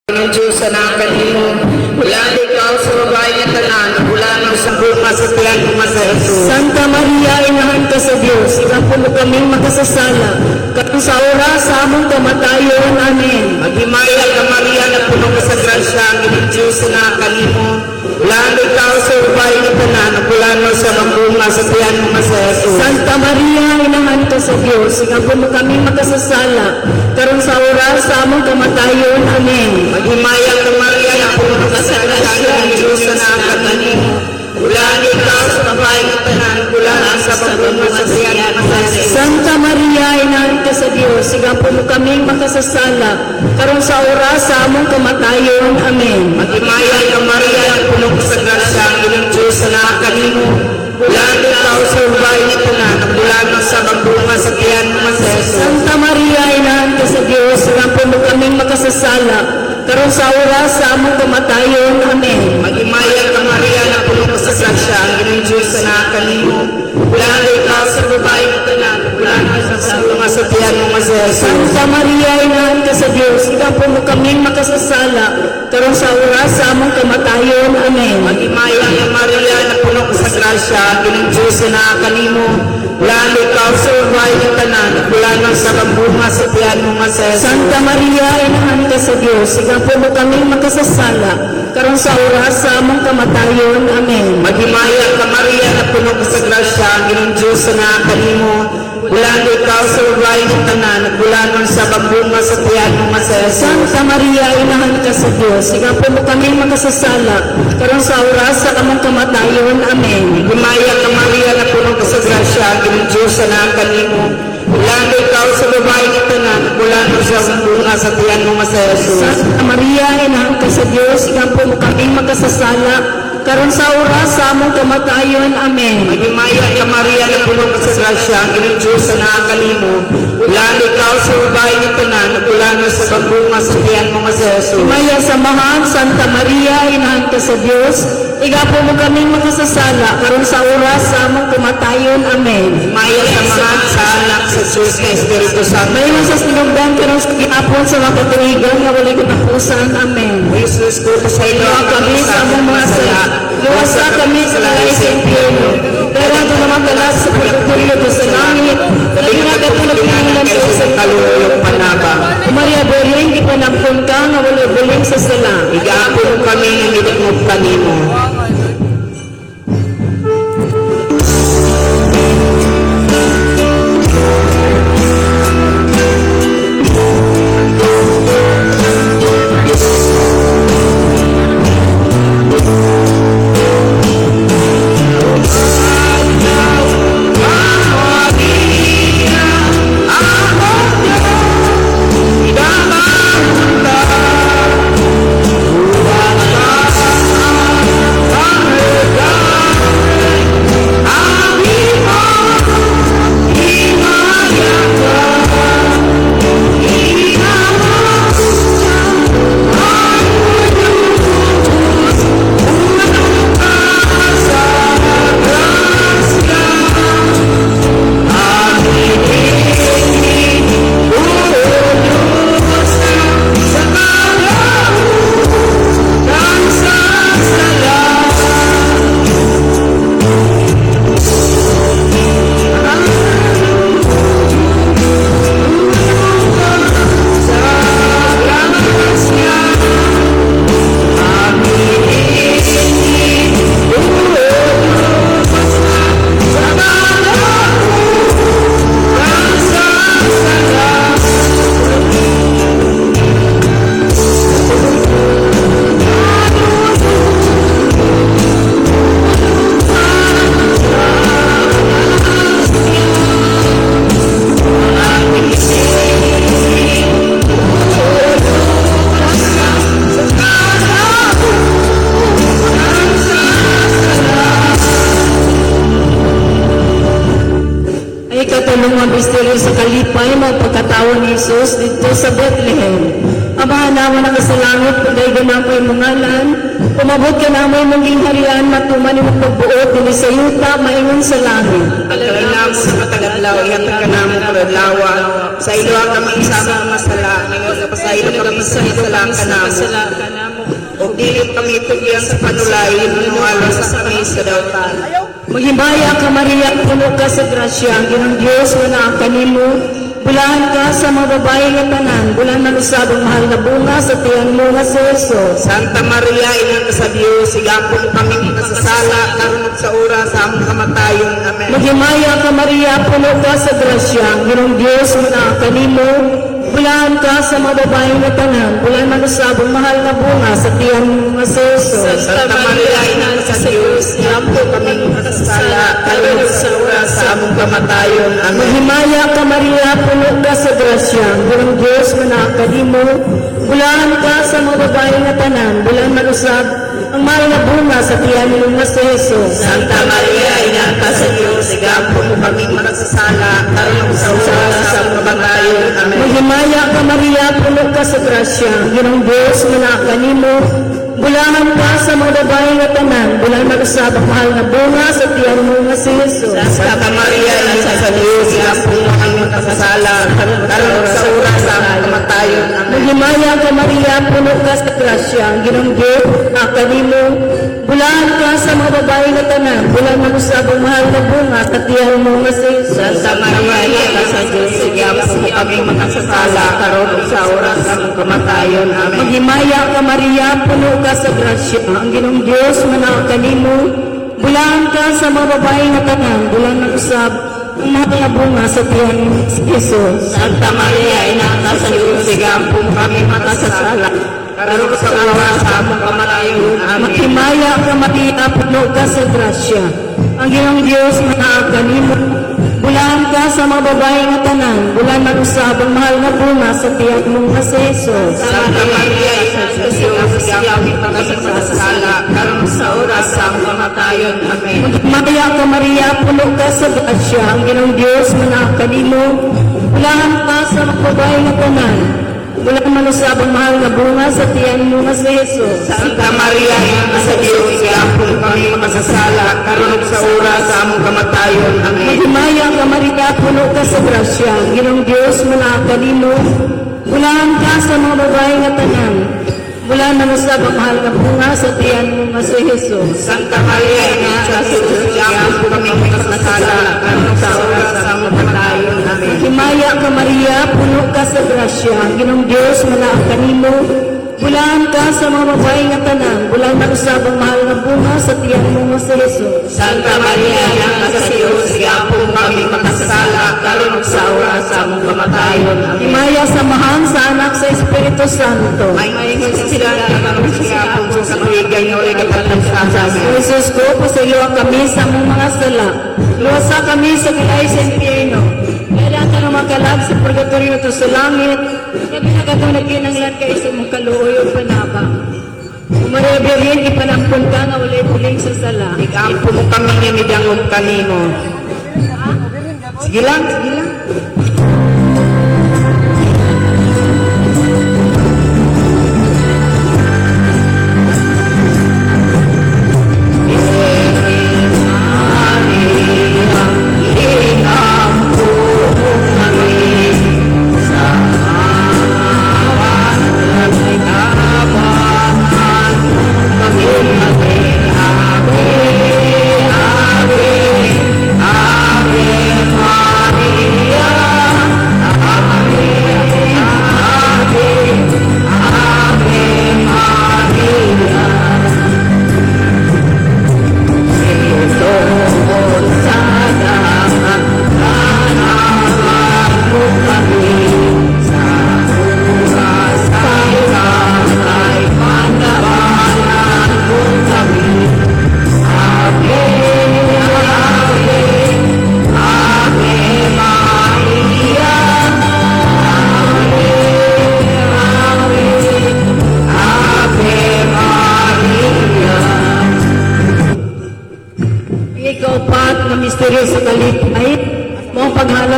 Ang Diyos sa kanimo. Bulahan ikaw sa babae nga tanan, bulahan sa bunga sa tiyan mo nga si Jesus. Santa Maria, inahan ka sa Dios, igampo mo kaming makasasala, karon sa oras sa among kamatayon. Amen. Maghimaya ka, Maria, na puno ka sa grasya, ang Ginoong Diyos na kanimo. Bulahan ikaw sa babae nga tanan, bulahan sa bunga sa tiyan mo nga si Jesus. Santa Maria, inahan ka sa Dios, igampo mo kaming makasasala, karon sa oras sa among kamatayon. Amen. Maghimaya ka, Maria, na puno ka sa grasya, ang Diyos na kanimo. Bulahan ikaw sa babae nga tanan, bulahan sa bunga sa tiyan mo nga si Jesus. Santa Maria, inahan ka sa Dios, igampo mo kaming makasasala, karon sa oras sa among kamatayon. Amen. Maghimaya ka, Maria, na puno ka sa grasya, ang Ginoong Diyos na kanimo. Bulahan ikaw sa babae nga tanan, bulahan sa bunga sa tiyan mo nga si Jesus. Santa Maria, inahan ka sa Dios, igampo mo kaming makasasala, karon sa oras sa among kamatayon. Amen. Maghimaya ka, Maria, na puno ka sa grasya, ang Ginoong Diyos na kanimo. Bulahan ikaw sa babae nga tanan, bulahan sa bunga sa tiyan mo nga si Jesus. Santa Maria, inahan ka sa Dios, igampo mo kaming makasasala, karon sa oras sa among kamatayon. Amen. Maghimaya ka, Maria, na puno ka sa grasya, ang Ginoong Diyos na kanimo. Bulahan ikaw sa babae nga tanan, bulahan sa bunga sa tiyan mo nga si Jesus. Santa Maria, inahan ka sa Dios, igampo mo kaming makasasala, karon sa oras sa among kamatayon. Amen. Maghimaya ka, Maria, na puno ka sa grasya, ang Ginoong Diyos na kanimo. Bulahan ikaw sa babae nga tanan, bulahan sa bunga sa tiyan mo nga si Jesus. Santa Maria, inahan ka sa Dios, igampo mo kaming makasasala, karon sa oras sa among kamatayon. Amen. Maghimaya ka, Maria, na puno ka sa grasya, ang Ginoong Diyos na kanimo. Bulahan ikaw sa babae nga tanan, bulahan sa bunga sa tiyan mo nga si Jesus. Santa Maria, inahan ka sa Dios, igampo mo kaming makasasala, karon sa oras sa among kamatayon. Amen. Maghimaya ka, Maria, na puno ka sa grasya, ang Ginoong Diyos na kanimo. Bulahan ikaw sa babae nga tanan, bulahan sa bunga sa tiyan mo nga si Jesus. Himaya sa Amahan, Santa Maria, inahan ka sa Dios, igapo mo kaming makasasala, karon sa oras sa among kamatayon. Amen. Himaya sa Amahan, sa Anak, sa Diyos na Espiritu Santo. Mayon sa sinugdan, karon sa gihapon sa makatuigan, nga walay katapusan. Amen. Jesus ko sa inyo Luwa kami sa among mga sala. Luwasa kami sa kalay sa impyerno. Pero ito naman talas sa pagtutulog sa langit. Labi na katulog ng Kaysa sa kaluyong panabang. Maria Birheng, gipanabkon ka nga walay buling sa sala. Igaapon kami nga gidungog kanimo. Ay katulungan misteryo sa kalipay mo pagkatao ni Jesus didto sa Bethlehem. Amahan namon nga sa langit, pagdayga namo imong ngalan, umabot kanamo imong gingharian, matuman imong pagbuot dinhi sa yuta maingon sa langit. Pagkain namo sa matag adlaw, ihatag kanamo karong adlawa. Pasayloa kami sa among mga sala, ingon nga pasaylo kami sa misala kanamo. Ug dili kami tugyan sa panulay, hinoa luwasa kami sa kadautan. Maghimaya ka, Maria, puno ka sa grasya, ang Ginoong Dios nga naa kanimo. Bulahan ka sa mga babae nga tanan, bulahan man usab ang mahal nga bunga sa tiyan mo nga si Jesus. Santa Maria, Ina ka sa Dios, igampo mo kami makasasala, karon ug sa oras sa among kamatayon. Amen. Maghimaya ka, Maria, puno ka sa grasya, ang Ginoong Dios nga naa kanimo. Bulahan ka sa mga babae nga tanan, bulahan man usab ang mahal nga bunga sa tiyan mo nga si Jesus. Santa Maria, Ina ka sa Dios, igampo kami makasasala, karon ug sa oras sa among kamatayon. Amen. Maghimaya ka, Maria, puno ka sa grasya, ang Ginoong Dios nga naa kanimo. Bulahan ka sa mga babae nga tanan, bulahan man usab ang mahal nga bunga sa tiyan mo nga si Jesus. Santa Maria, Ina ka sa Dios, igampo mo kami makasasala, karon ug sa oras sa among kamatayon. Amen. Maghimaya ka, Maria, puno ka sa grasya, ang Ginoong Dios nga naa kanimo. Bulahan ka sa mga babae nga tanan, bulahan man usab ang mahal nga bunga sa tiyan mo nga si Jesus. Santa Maria, Ina ka sa Dios, igampo mo kami makasasala, karon ug sa oras sa among kamatayon. Amen. Maghimaya ka, Maria, puno ka sa grasya, ang Ginoong Dios naa kanimo. Bulahan ka sa mga babae nga tanan, bulahan man usab ang mahal nga bunga sa tiyan mo nga si Jesus. Santa Maria, Ina ka sa Dios, igampo mo kami makasasala, karon ug sa oras sa among kamatayon. Amen. Maghimaya ka, Maria, puno ka sa grasya, ang Ginoong Dios nga naa kanimo. Bulahan ka sa mga babae nga tanan, bulahan man usab ang mahal nga bunga sa tiyan mo si Jesus. Santa Maria, Ina ka sa Dios, igampo mo kami makasasala, karon ug sa oras sa among kamatayon. Amen. Maghimaya ka, Maria, puno ka sa grasya, ang Ginoong Dios nga naa kanimo. Bulahan ka sa mga babae nga tanan, bulahan man usab ang mahal nga bunga sa tiyan mo nga si Jesus. Santa Maria, Ina sa Dios, igampo mo kami makasasala, karon ug sa oras sa among kamatayon. Amen. Maghimaya ka, Maria, puno ka sa grasya, ang Ginoong Dios nga naa kanimo. Bulahan ka sa mga babae nga tanan, bulahan man usab ang mahal nga bunga sa tiyan mo nga si Jesus. Santa Maria, Ina ka sa Dios, igampo mo kami makasasala, karon ug sa oras sa among kamatayon. Amen. Maghimaya ka, Maria, puno ka sa grasya, ang Ginoong Dios nga naa kanimo. Bulahan ka sa mga babae nga tanan, bulahan man usab ang mahal nga bunga sa tiyan mo nga si Jesus. Santa Maria, Ina sa Dios, igampo kami makasasala, karon ug sa oras sa among kamatayon. Amen. Maghimaya ka, Maria, puno ka sa grasya, ang Ginoong Dios nga naa kanimo. Bulahan ka sa mga babae nga tanan, bulahan man usab ang mahal nga bunga sa tiyan mo nga si Jesus. Santa Maria, Ina ka sa Dios, igampo mo kami makasasala, karon ug sa oras sa among kamatayon. Amen. Himaya sa Amahan, sa Anak, sa Espiritu Santo. May sila karon sa sa katuigan nga walay katapusan. Amen. O Jesus ko, pasayloa kami sa among mga sala. Luwasa kami sa kilay sa impyerno. Kailan ka na makalag sa purgatorio to sa langit, labi na katong nagkinanglan kay sa imong kaluoy ug panabang. O Maria Birhen, ipanampon ka nga walay puling sa sala. Igampo mo kami nga midangog kanimo. Sige lang, sige lang.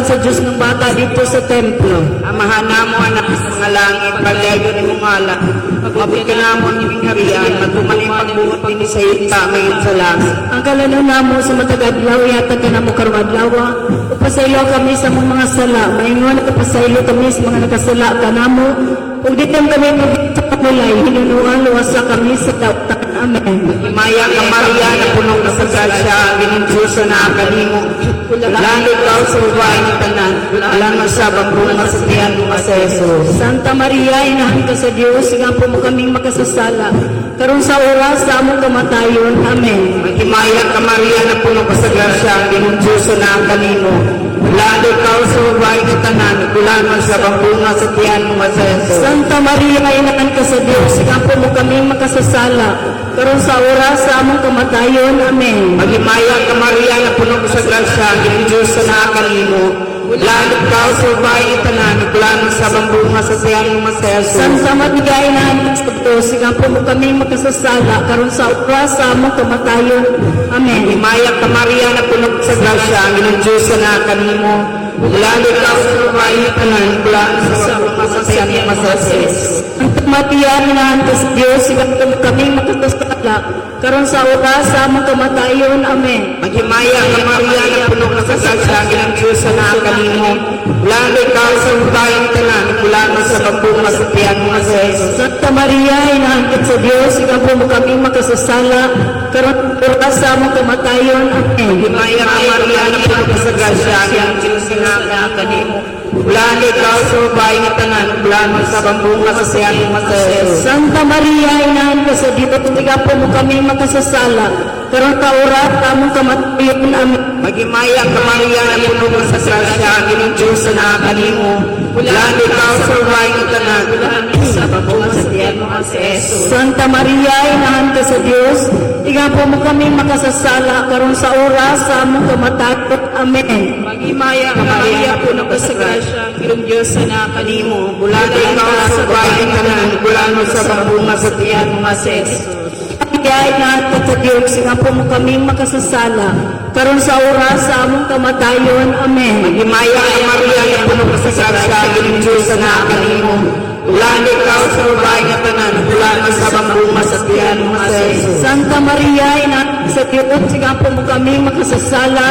paghalad sa Diyos ng bata dito sa templo. Amahan namo anak sa mga langit, pagdayon imong ngalan. Moabot kanamo ang imong harian, matuman ang pagbuot dinhi sa yuta mayon sa langit. Ang kalanon namo sa matag adlaw ihatag kanamo karong adlaw. Ug pasaylo kami sa among mga sala, maingon nga pasaylo kami sa mga nakasala kanamo. Ug dili kami sa panulay, hinunoa luwasa kami sa dautan. Amen. Himaya ka, Maria, na puno ka sa grasya, ang Ginoong Diyos anaa kanimo. Bulahan ikaw sa babae nga tanan, bulahan usab ang bunga sa tiyan mo nga si Jesus. Santa Maria, inahan ka sa Dios, igampo mo kaming makasasala, karon sa oras sa among kamatayon. Amen. Maghimaya ka, Maria, na puno ka sa grasya, ang Ginoong Diyos anaa kanimo. Bulahan ikaw sa babae nga tanan, bulahan usab ang bunga sa tiyan mo nga si Jesus. Santa Maria, inahan ka sa Dios, igampo mo kaming makasasala, karon sa oras sa among kamatayon. Amen. Maghimaya ka, Maria, na puno ka sa grasya, ang Ginoong Diyos anaa kanimo. Bulahan ikaw sa babae nga tanan, bulahan usab ang bunga sa tiyan mo nga si Jesus. Santa Maria, inahan ka sa Dios, igampo mo kaming makasasala, karon sa oras sa among kamatayon. Amen. Himaya ka, Maria, na puno ka sa grasya, ang Ginoong Diyos anaa kanimo. Bulahan ikaw sa babae nga tanan, bulahan usab ang bunga sa tiyan mo nga si Jesus. Santa Maria, inahan ka sa Dios, igampo mo kaming makasasala, karon sa oras sa among kamatayon. Amen. Maghimaya ka, Maria, na puno ka sa grasya, ang Ginoong Diyos anaa kanimo. Bulahan ikaw sa babae nga tanan, bulahan usab ang bunga sa tiyan mo nga si Jesus. Santa Maria, inahan ka sa Dios, igampo mo kaming makasasala, karon sa oras sa among kamatayon. Amen. Himaya ka, Maria, na puno ka sa grasya, ang Ginoong Diyos anaa kanimo. Bulahan ikaw sa babae nga tanan, bulahan usab ang bunga sa tiyan mo nga si Jesus. Santa Maria, inahan ka sa Dios, igampo mo kaming makasasala, karon sa oras sa among kamatayon. Amen. Maghimaya ka, Maria, na puno ka sa grasya, ang Ginoong Diyos anaa kanimo. Bulahan ikaw sa babae nga tanan, bulahan usab ang bunga sa tiyan mo nga si Jesus. Santa Maria, inahan ka sa Dios, igampo mo kaming makasasala, karon sa oras sa among kamatayon. Amen. Maghimaya ka, Maria, puno ka sa grasya, ang Ginoong Diyos anaa kanimo. Bulahan ikaw sa babae nga tanan, bulahan usab ang bunga sa tiyan mo nga si Jesus. Maria, inahan ka sa Dios, igampo mo kaming makasasala, karon sa oras sa among kamatayon. Amen. Maghimaya ka, Maria, na puno ka sa grasya, ang Ginoong Diyos anaa kanimo. Bulahan ikaw sa babae nga tanan, bulahan usab ang bunga sa tiyan mo nga si Jesus. Santa Maria, inahan ka sa Dios, igampo mo kaming makasasala,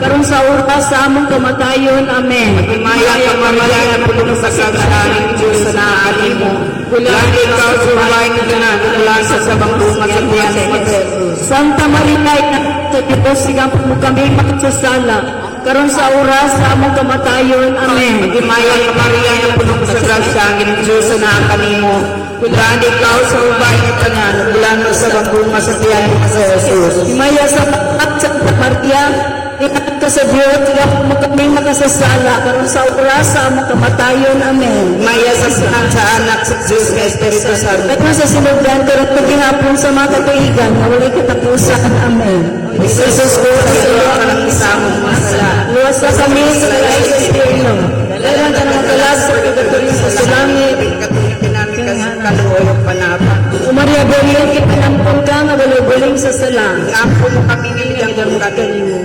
karon sa oras sa among kamatayon. Amen. Maghimaya ka, Maria, na puno ka sa grasya, ang Ginoong Diyos anaa kanimo. Bulahan ikaw sa babae nga tanan, bulahan usab ang bunga sa tiyan mo nga si Jesus. Santa Maria, inahan ka sa Dios, igampo mo kaming makasasala, karon sa oras sa among kamatayon. Amen. Maghimaya ka, Maria, na puno ka sa grasya, ang Ginoong Diyos anaa kanimo. Bulahan ikaw sa babae nga tanan, bulahan usab ang bunga sa tiyan mo nga si Jesus. Himaya sa Santa Maria, inahan ka sa Dios, igampo mo kaming makasasala, karon sa oras sa among kamatayon. Amen. Himaya sa Amahan, sa Anak, sa Diyos nga Espiritu Santo. At sa sinugdan, karon paghihapon sa mga katuigan, nga walay katapusan. Amen. Jesus ko, pasayloa kami sa among mga sala. Luwasa kami sa kalahi sa impyerno. Dala ang tanang kalag sa purgatorio sa langit. Katulad namin kasi kaluoy ug panabang. O Maria Gabriel, ipanampon ka nga walay buling sa sala. Ampo mo kami nilidang kanimo.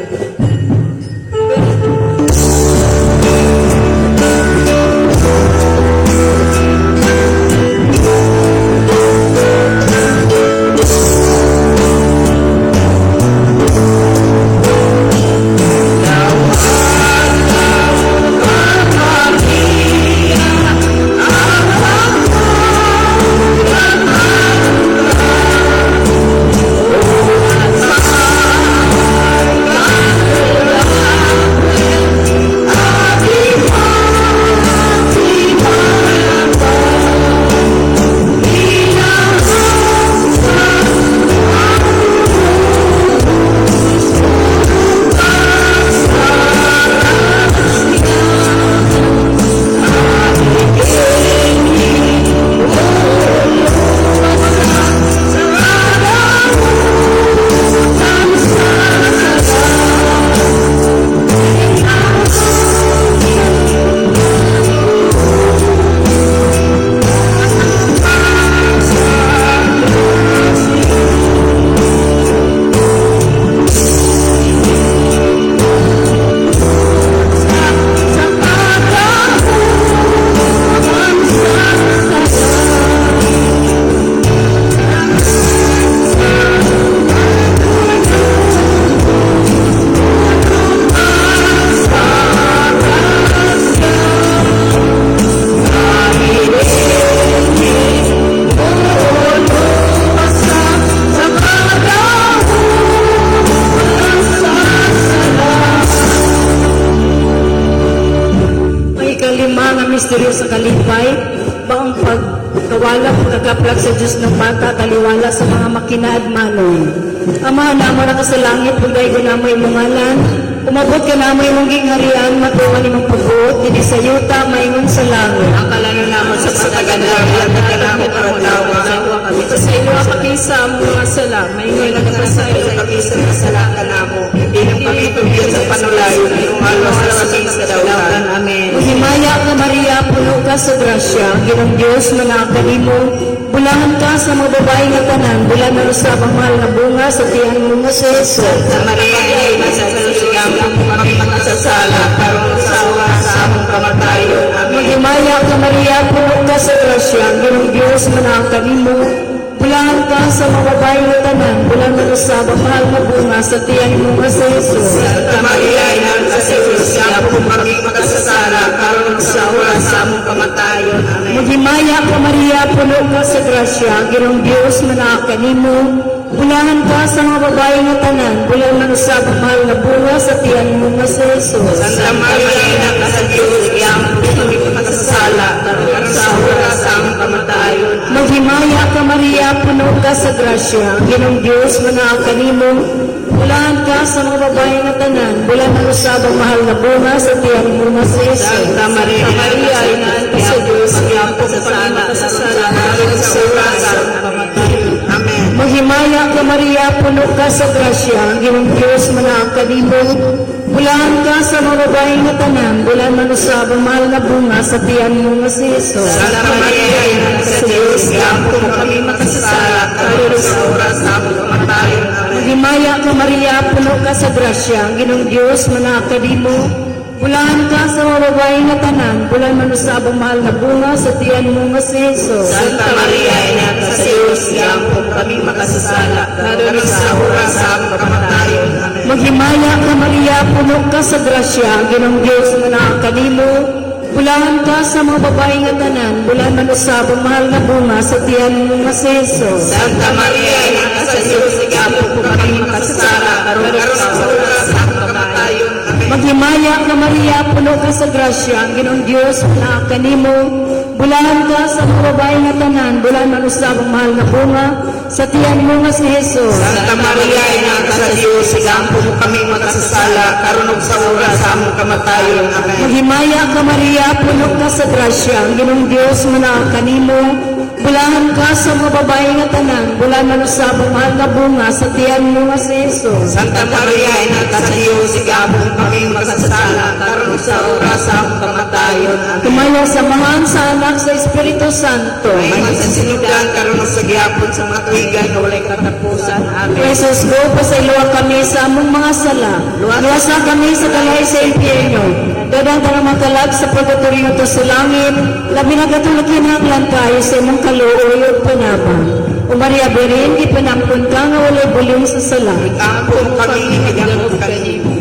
misteryo sa kalipay, maong pagkawala, pagkakaplak sa Diyos ng bata, taliwala sa mga makinaadmanon. Ama namo na ka sa langit, pagdaygo namo imong ngalan, umabot ka namo imong gingharian, matuman imong pagbuot, dinhi sa yuta, maingon sa langit. Ang kalano namo sa patagadlaw, ihatag kanamo karong adlaw. Pasaylo kami sa among mga sala, maingon nga Pasaylo pasaylo kami sa mga sala kanamo. Dili kami tugyan sa panulayon, alos kami sa dautan. Amen. Maghimaya ka, Maria, puno ka sa grasya, ang Ginoong Diyos manaa kanimo. Bulahan ka sa mga babae nga tanan, bulahan na usab ang mahal nga bunga sa tiyan mo nga si Jesus. Santa Maria, Ina sa Diyos, among kami makasasala, karon sa oras sa among kamatayon. Amen. Maghimaya ka, Maria, puno ka sa grasya, ang Ginoong Diyos manaa kanimo. Bulahan ka sa mga babae nga tanan, bulahan na usab ang mahal nga bunga sa tiyan mo nga si Jesus. Santa Maria, Ina sa Diyos, among kami makasasala, karon sa oras sa among kamatayon. Amen. Maghimaya ka, Maria, puno ka sa grasya, ang Ginoong Diyos manaa kanimo. Bulahan ka sa mga babae nga tanan, bulahan man usab ang mahal nga bunga sa tiyan mo nga si Jesus. Santa Maria, Ina sa Diyos, among kami makasasala, karon sa oras sa among kamatayon. Maghimaya ka, Maria, puno ka sa grasya, ang Ginoong Diyos manaa kanimo. Bulahan ka sa mga babae nga tanan, bulahan man usab ang mahal nga bunga sa tiyan mo nga si Jesus. Santa Maria, Maria, Ina sa Diyos, among kami makasasala, karon sa oras sa among kamatayon. Amen. Maghimaya ka, Maria, puno ka sa grasya, ang Ginoong Diyos manaa kanimo. Bulahan ka sa mga babae nga tanan, bulahan man usab ang mahal nga bunga sa tiyan mo nga si Jesus. Santa Maria, Ina sa Diyos, among kami makasasala, karon sa oras sa among kamatayon. Amen. Maghimaya ka, Maria, puno ka sa grasya, ang Ginoong Diyos manaa kanimo. Bulahan ka sa mga babae nga tanan, bulahan man usab ang mahal nga bunga sa tiyan mo nga si Jesus. Santa Maria, Ina sa Diyos, among kami makasasala, karon sa oras sa among kamatayon. Amen. Maghimaya ka, Maria, puno ka sa grasya, ang Ginoong Diyos manaa kanimo. Bulahan ka sa mga babae nga tanan, bulahan man usab ang mahal nga bunga sa tiyan mo nga si Jesus. Santa Maria, Ina sa Diyos, among kami makasasala, karon sa oras sa among kamatayon. Amen. Maghimaya ka, Maria, puno ka sa grasya, ang Ginoong Diyos manaa kanimo. Bulahan ka sa mga babae nga tanan, bulahan man usab ang mahal nga bunga sa tiyan mo nga si Jesus. Santa Maria, Ina sa Diyos, among kami makasasala, karon sa oras sa among kamatayon. Amen. Maghimaya ka, Maria, puno ka sa grasya, ang Ginoong Diyos manaa kanimo. Bulahan ka sa mga babae nga tanan, bulahan man usab ang mahal nga bunga sa tiyan mo nga si Jesus. Santa Maria, Ina sa Diyos, among kami makasasala, karon sa oras sa among kamatayon. Amen. Tumaya sa Amahan, sa Anak, sa Espiritu Santo. May sa sinugdan karon sa gihapon sa mga tuigan nga walay katapusan. Amen. Jesus ko, pasayloa kami sa among mga sala. Luwasa kami sa kalahi sa impyerno. Dadang tanang makalag sa purgatorio to sa langit, labi na katong nagkinahanglan kayo sa imong kaluoy ug panabang. O Maria Birhen, gipanampon ka nga walay buling sa sala. Ampo kami higangop kanimo.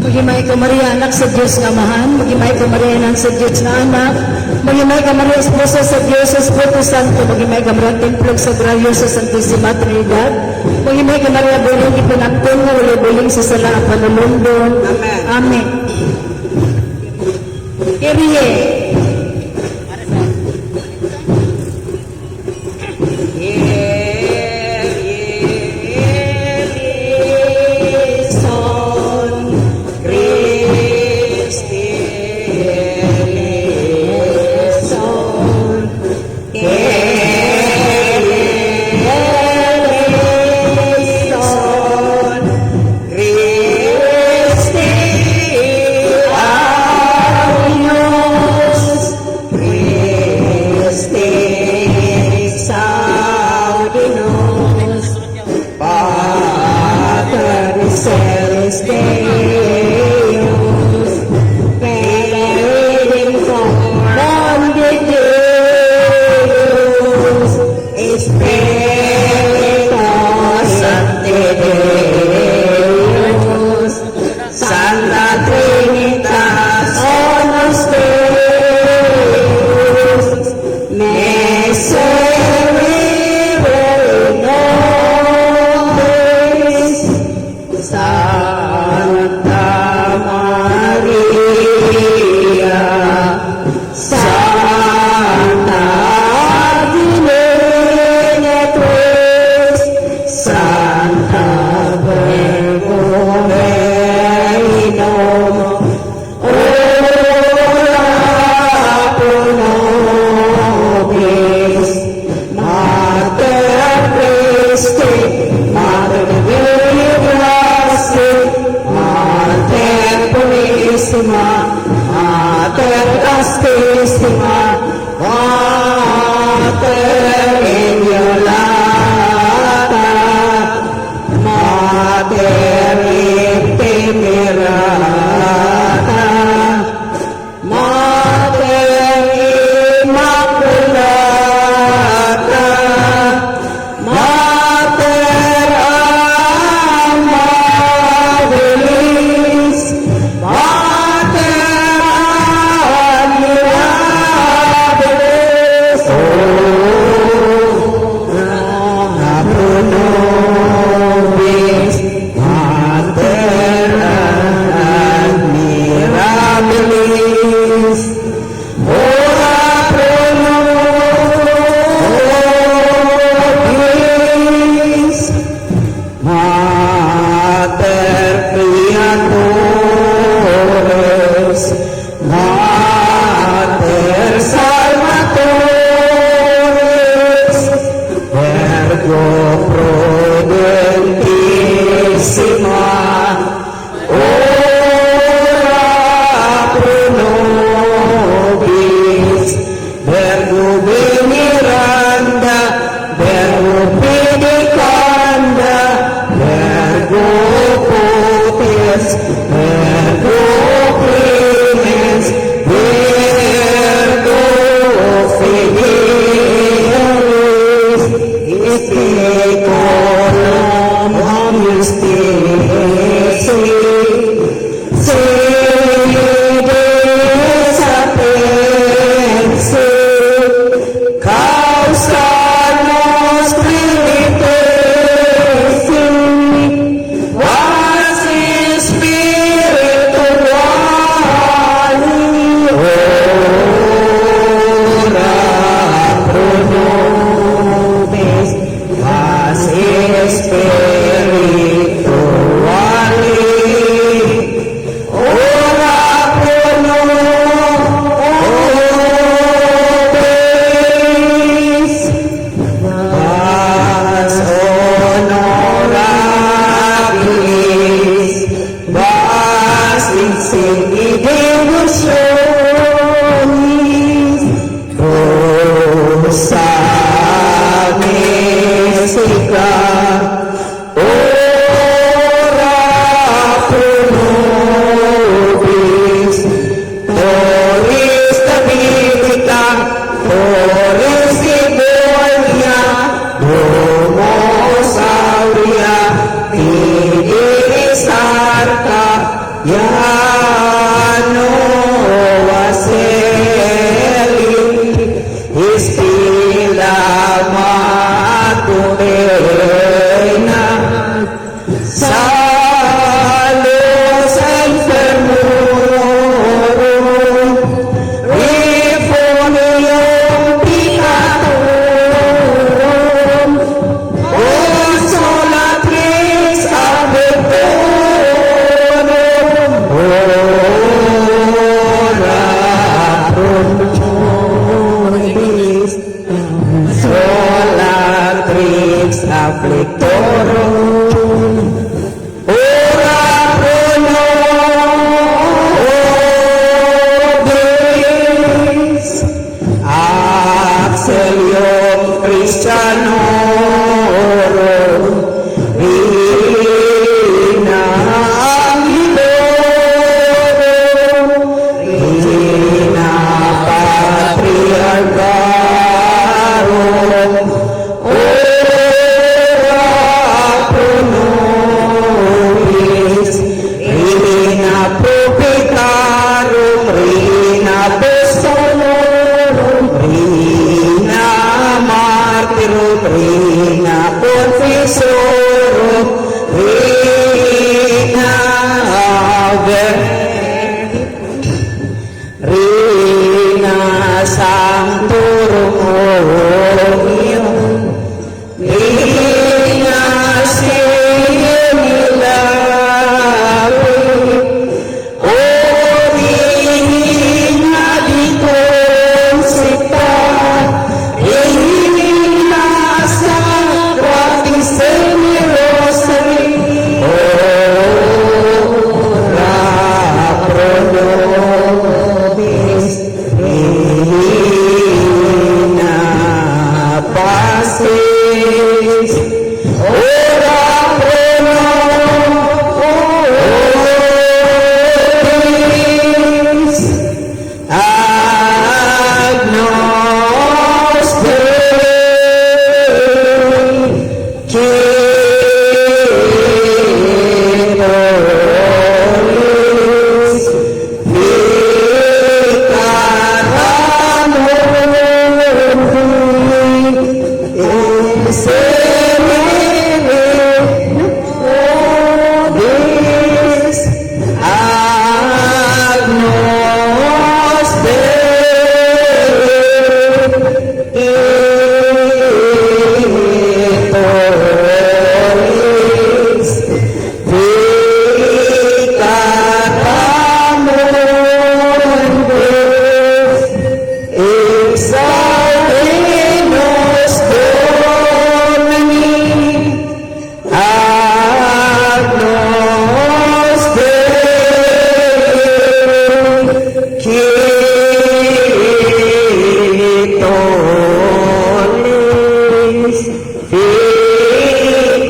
Maghimay ka, Maria, anak sa Diyos nga Amahan. Maghimay ka, Maria, anak sa Diyos nga Anak. Maghimay ka, Maria, esposa sa Diyos, sa Espiritu Santo. Maghimay ka, Maria, templo sa Sagrario sa Santissima Trinidad. Maghimay ka, Maria, buling ipanampon nga walay buling sa sala at panulundon. Amen. Amen. Kyrie. Dominus, Pater Celestis Deus, per Redemptor Mundi Deus, Spiritus Sancti Deus, Santa Trinitas Unus Deus, Miserere nobis, Santa Maria, Santa Genitrix, Santa Virgo Marinum, ora pro nobis, Mater Christi, Mater Dei Gratia, Mater Purissima, Mater Castissima, Mater Inviolata, Mater Intemerata, Mater Immaculata, Mater Amabilis, Mater Admirabilis, Ora pro nobis, Mater Admirabilis, Ora pro nobis, Mater Creatoris, Mater Salvatoris, Virgo Prudentissima, ora pro nobis, Virgo Veneranda, Virgo Predicanda, Virgo Putes, Virgo Clemens, Virgo Fidelis, Speculum Justitiae, Sede Sapientiae, Causa nostri letesi, Vas spirituali, ora pro nobis, vas spirituali, ora pro nobis, Vas honorabilis, vas insigne devotionis, Rosa mystica, ora pro nobis, Turris Davidica, Turris Eburnea, Domus Aurea, Fidelis Arca, Ianua Coeli, Stella Matutina, Salus infirmorum, Refugium peccatorum, Consolatrix afflictorum, ora pro nobis, Consolatrix afflictorum, ora pro nobis, Auxilium Christianorum,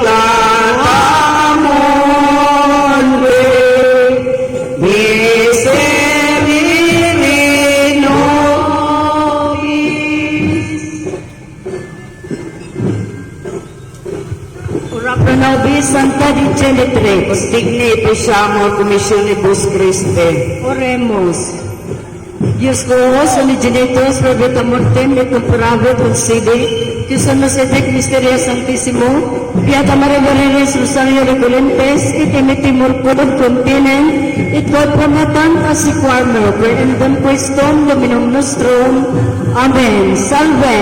Pater mundi, miserere nobis. Ora pro nobis, Sancta Dei Genitrix. Digne efficiamur commissionibus Christi. Oremus. Dios quos unigenitus per vita mortem et temporavit concede, Dios nos edec misteria sanctissimo, Beata Maria Vereris Rosario Recolentes, et emitimur quod continent, et quod prometant asiquarmo, per endem Christum Dominum nostrum. Amen. Salve!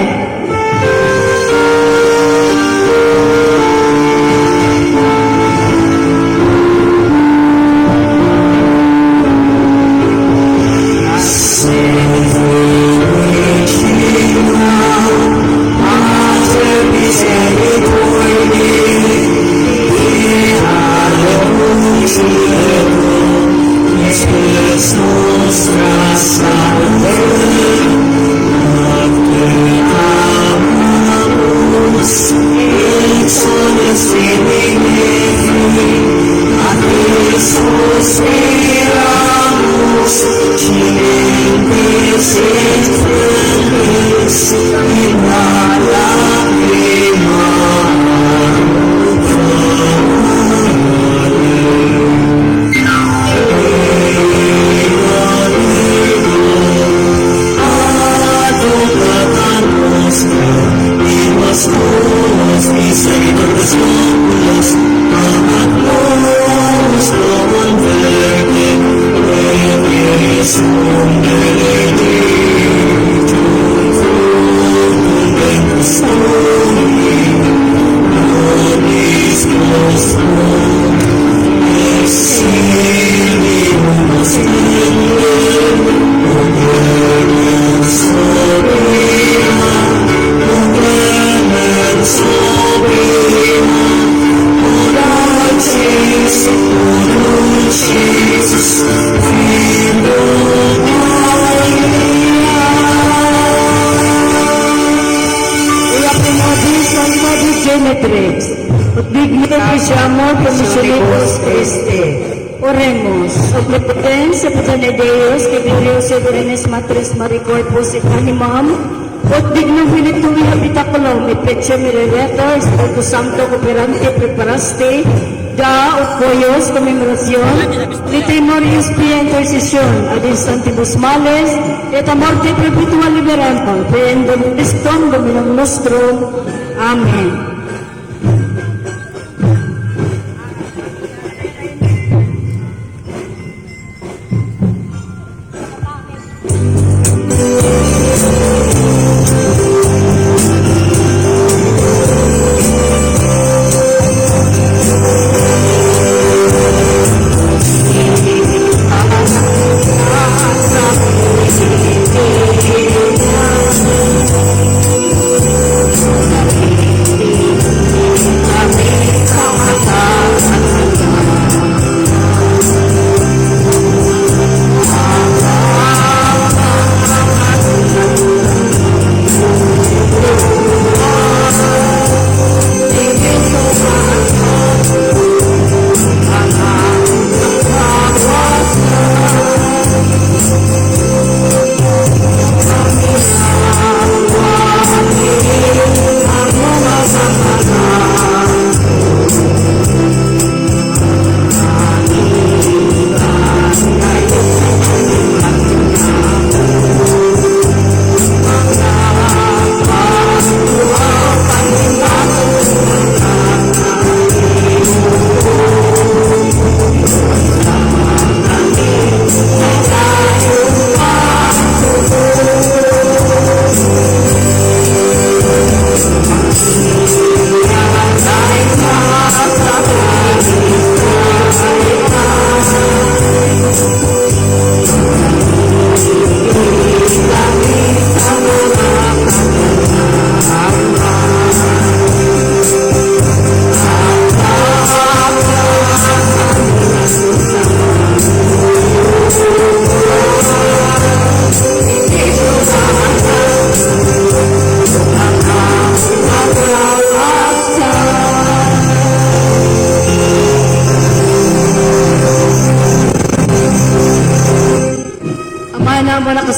Ora pro nobis, Sancta Dei Genitrix. Ut digne efficiamur commissionibus Christi. Oremus. Omnipotens, Seputane Deus, que glorioso Dorenes Matris Mari Corpus et Animam, ut dignum finitui habitaculum, et peche mireretor, Spiritu Sancto cooperante preparaste, da ut coios commemoracion, litimorius pia intercession, ad instantibus males, et a morte perpetua liberanto, per endem Christum Dominum nostrum. Amen. Sa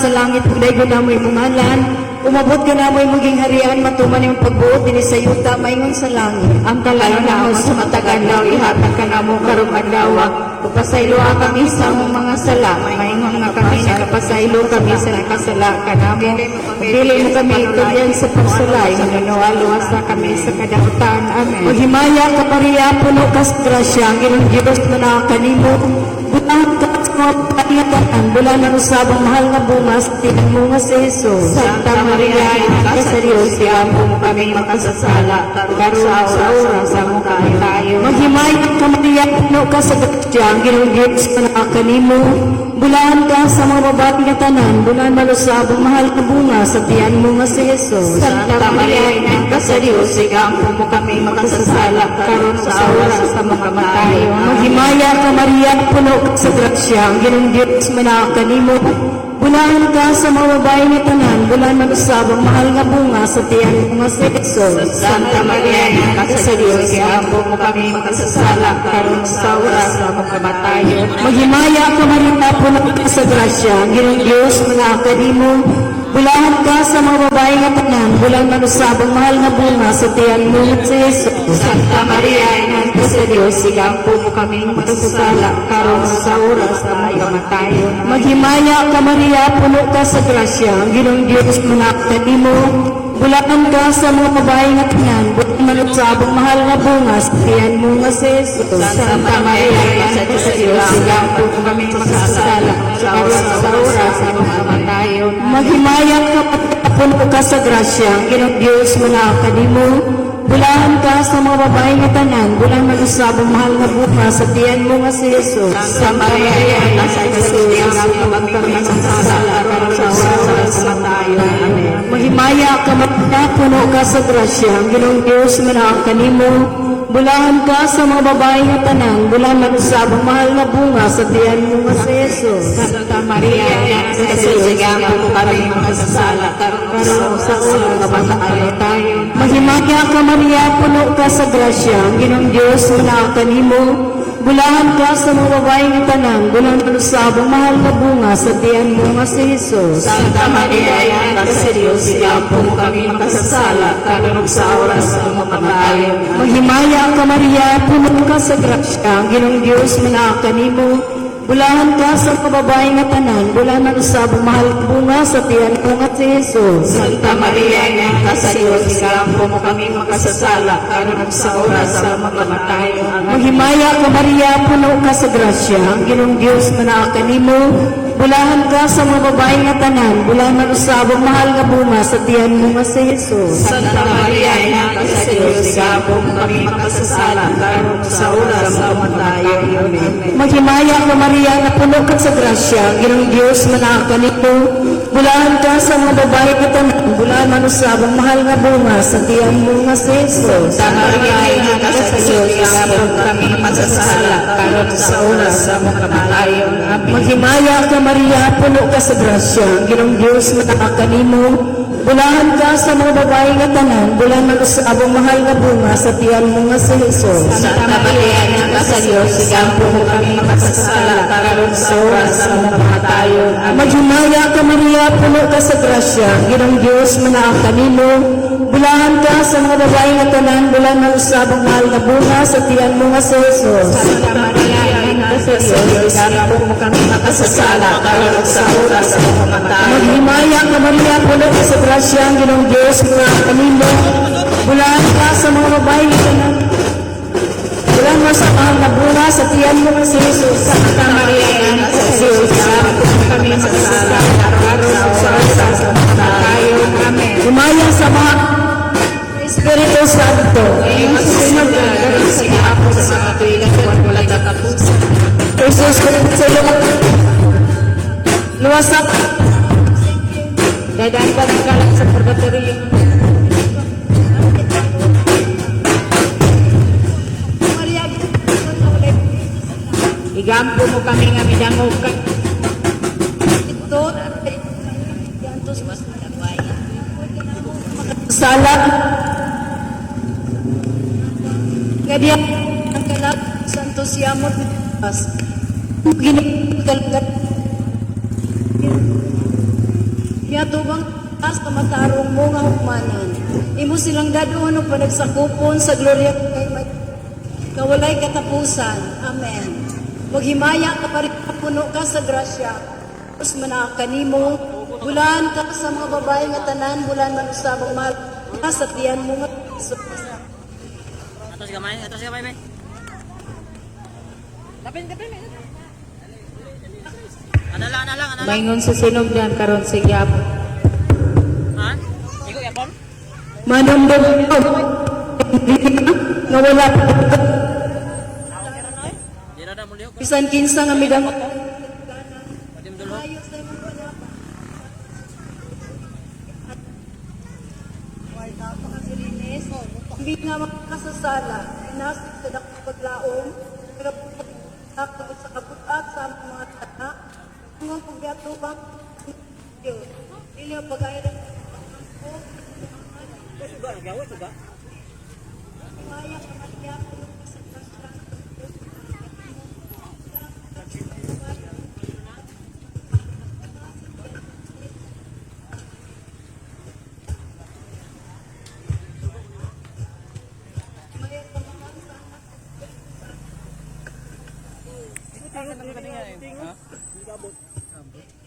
sa langit, pagdaygon namo imong ngalan, umabot kanamo imong gingharian, matuman imong pagbuot dinhi sa yuta maingon sa langit. Ang kalayo namo sa matag adlaw ihatag kanamo karong adlaw. Pagpasayloa kami sa among mga sala, maingon nga kami nagapasaylo kami sa nakasala kanamo. Dili mo kami itugyan sa pagsulay, ngunua luwasa kami sa kadautan. Amen. Maghimaya ka, Maria, puno ka sa grasya, ang Ginoong Diyos na kanimo. Bulahan ka sa mga babae, bulahan man usab ang mahal nga bunga sa tiyan mo nga si Jesus. Santa Maria, Ina ka sa Diyos, iampo mo kami makasasala, karon sa oras sa among kamatayon. Maghimaya ka, Maria, puno ka sa grasya, ang Ginoong Diyos na kanimo. Bulahan ka sa mga babae nga tanan, bulahan man usab ang mahal nga bunga sa tiyan mo nga si Jesus. Santa Maria, Ina ka sa Diyos, iampo mo kami makasasala, karon sa oras sa among kamatayon. Maghimaya ka, Maria, puno ka sa grasya, ang Ginoong Diyos manaka nimo. Bulahan ka sa mga babae nga tanan, bulahan man usab ang mahal nga bunga sa tiyan mo nga si Jesus. Santa Maria, Ina ka sa Diyos, iampo mo kami makasasala, karon sa oras sa among kamatayon. Maghimaya ka, Maria, puno ka sa grasya, ang Ginoong Diyos manaka nimo. Bulahan ka sa mga babae nga tanan, bulahan man usab ang mahal nga bunga sa tiyan mo nga si Jesus. Santa Maria, Ina ka sa Diyos, iampo mo kami makasasala, karon sa oras sa among kamatayon. Maghimaya ka, Maria, puno ka sa grasya, ang Ginoong Diyos manaka nimo. Bulahan ka sa mga babae nga tanan, bulahan man usab ang mahal nga bunga sa tiyan mo nga si Jesus. Santa Maria, Ina ka sa Diyos, iampo mo kami makasasala, karon sa oras sa among kamatayon. Maghimaya ka, Maria, puno ka sa grasya, ang Ginoong Diyos manaka nimo. Bulahan ka sa mga babae nga tanan, bulahan man usab ang mahal nga bunga sa tiyan mo nga si Jesus. Santa Maria, Ina ka sa Diyos, iampo mo kami makasasala, karon sa oras sa kamatayon. Amen. Maghimaya ka, Maria, puno ka sa grasya, ang Ginoong Diyos manaka nimo. Bulahan ka sa mga babae nga tanan, bulahan man usab ang mahal nga bunga sa tiyan mo nga si Jesus. Santa Maria, Ina ka sa Diyos, iampo mo kami makasasala, karon sa oras sa kamatayon. Maghimaya ka, Maria, puno ka sa grasya, ang Ginoong Diyos manaka nimo. Bulahan ka sa mga babae nga tanan, bulahan man usab ang mahal nga bunga sa tiyan mo nga si Jesus. Santa Maria, Ina ka sa Diyos, iampo mo kami makasasala, karon sa oras sa among kamatayon. Maghimaya ka, Maria, puno ka sa grasya, ang Ginoong Diyos manaka nimo. Bulahan ka sa mga babae nga tanan, bulahan man usab ang mahal nga bunga sa tiyan mo nga si Jesus. Santa Maria, Ina ka sa Diyos, iampo mo kami makasasala, karon sa oras sa among kamatayon. Amen. Maghimaya ka, Maria, puno ka sa grasya, ang Ginoong Diyos manaka nimo. Bulahan ka sa mga babae nga tanan, bulahan man usab ang mahal nga bunga sa tiyan mo nga si Jesus. Santa Maria, Ina ka sa Diyos, iampo mo kami makasasala, karon sa oras sa among kamatayon. Amen. Maghimaya ka, Maria, nga puno ka sa grasya, ang Ginoong Diyos manaka nimo. Bulahan ka sa mga babae nga tanan, bulahan man usab ang mahal nga bunga sa tiyan mo nga si Jesus. Santa Maria, Ina ka sa Diyos, iampo mo kami makasasala, karon sa oras sa among kamatayon. Amen. Maghimaya ka, Maria, puno ka sa grasya, ang Ginoong Diyos manaka nimo. Bulahan ka sa mga babae nga tanan, bulahan man usab ang mahal nga bunga sa tiyan mo nga si Jesus. Santa Maria, Ina ka sa Diyos, iampo mo kami makasasala, karon sa oras sa among kamatayon. Amen. Maghimaya ka, Maria, puno ka sa grasya, ang Ginoong Diyos manaka nimo. Bulahan ka sa mga babae nga tanan, bulahan man usab ang mahal nga bunga sa tiyan mo nga si Jesus. Santa Maria, Ina ka sa Diyos, iampo mo kami makasasala, karon sa oras sa among kamatayon. Maghimaya ka, Maria, puno ka sa grasya, ang Ginoong Diyos manaka nimo. Bulahan ka sa mga babae nga tanan, bulahan man usab ang mahal nga bunga sa tiyan mo nga si Jesus. Santa Maria, Ina ka sa Diyos, iampo mo kami makasasala, karon sa oras sa among kamatayon. Amen. Himaya sa mga Espiritu Santo. Karon sa gihapon sa mga tuigan, wala katapusan. Jesus, sa iyo luwasak. Dadaan pa ng kalat sa purgatorio. Igampo mo kami nga midangog ka. Ito sala nga diya ang kalat Santo Siyamot Pas. Ginikalat. Iatubang sa matarong mo nga hukmanan. Imo silang dadon og panagsakupon sa gloria kay kawalay katapusan. Amen. Maghimaya ka pa rin, puno ka sa grasya. Diyos man kanimo, bulan ka sa mga babae nga tanan, bulan man usab ang mahal ka sa tiyan mo nga Jesus. Atas gamay, atas gamay, bay. Lapin, lapin, lapin. Ana lang, ana lang, ana lang. Maingon sa sinugdan karon sa gyapon. Ha? Ikaw yapon? Manumdum nga wala Di na mo lihok. bisan kinsa nga midang Patim dulhok. Hindi nga makasasala, nasig sa dakong paglaom, nagapag sa kabutat sa among mga tana, kung pagbiatubang Diyos, dili ang pag-ay ng Suga, gawa suga. Maya kamatya puno ka sa grasya.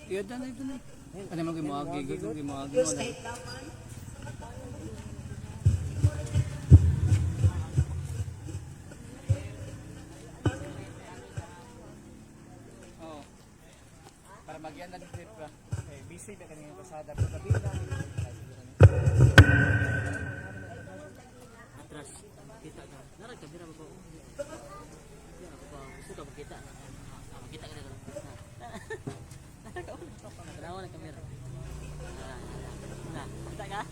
Iya dan itu nih. Ano mo gimagi, gimagi, gimagi. Diyos kahit laman. Oo. Para magian na trip ba. Eh, busy ba kaning pasada pero gabi na. Atras. Kita ka. Nara kamera ba ko? Ya, ako pa gusto ka makita. Ah, makita ka na. Nara ka. Tanawa na kamera. Ah, na, kita ka?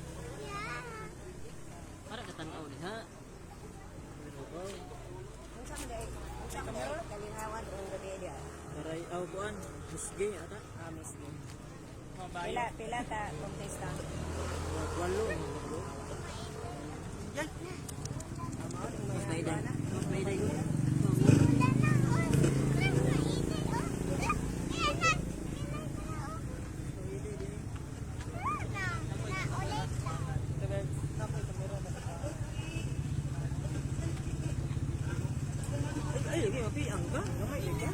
Para ka tan-aw ni ha. Aray, aw kuan, musge ata. Ah, musge. Pila, pila ta contesta. Walo, walo. Yan. Mas maiday. Mas maiday. Ay, lagi mapiang ka. Gamay ka.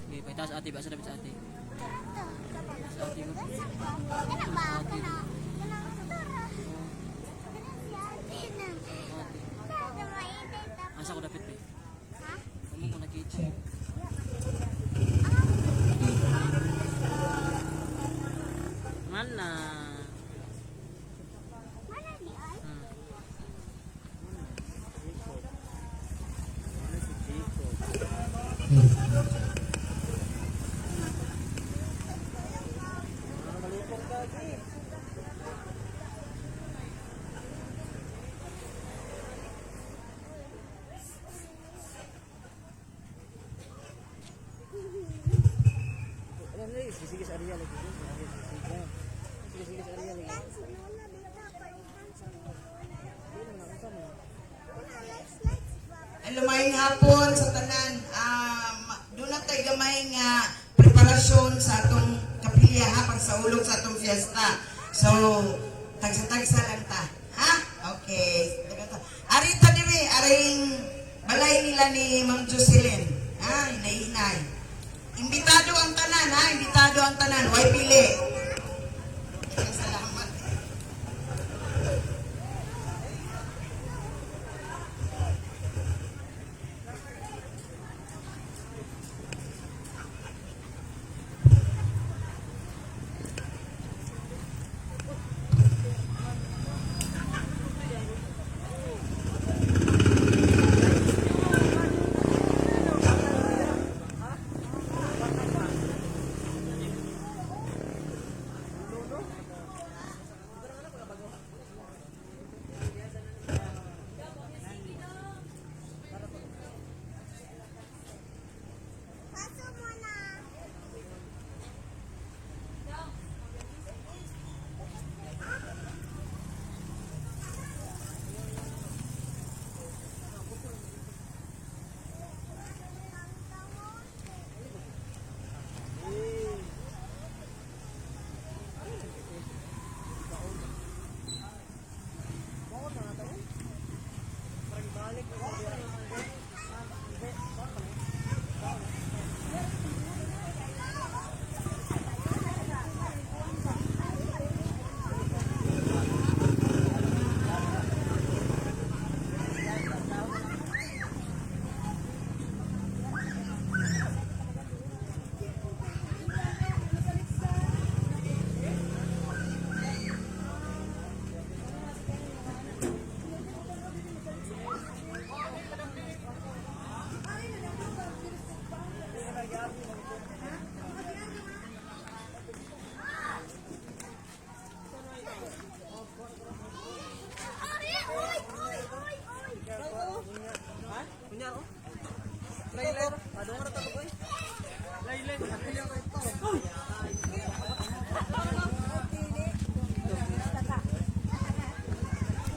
Okay, pagtaas ate, basa dapat sa ate. Sa ate ko. Ate. Asa ko dapat be? Amo mo nakita. Mana? Ano na sige sa area lagi. Sige sige sige sa area lagi. Hello, maayong hapon sa tanan. Doon na tayo gamay nga preparasyon sa atong kapilya ha, pagsaulog sa atong fiesta. So, tagsa-tagsa lang ta. Ha? Okay. Ari ta diri, aring balay nila ni Ma'am Jocelyn. Ha, inay-inay. Imbitado ang tanan ha, imbitado ang tanan. Way pili.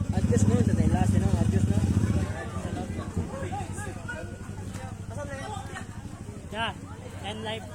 Adjust mo sa tayo last, no? Adjust no. Yeah, and live.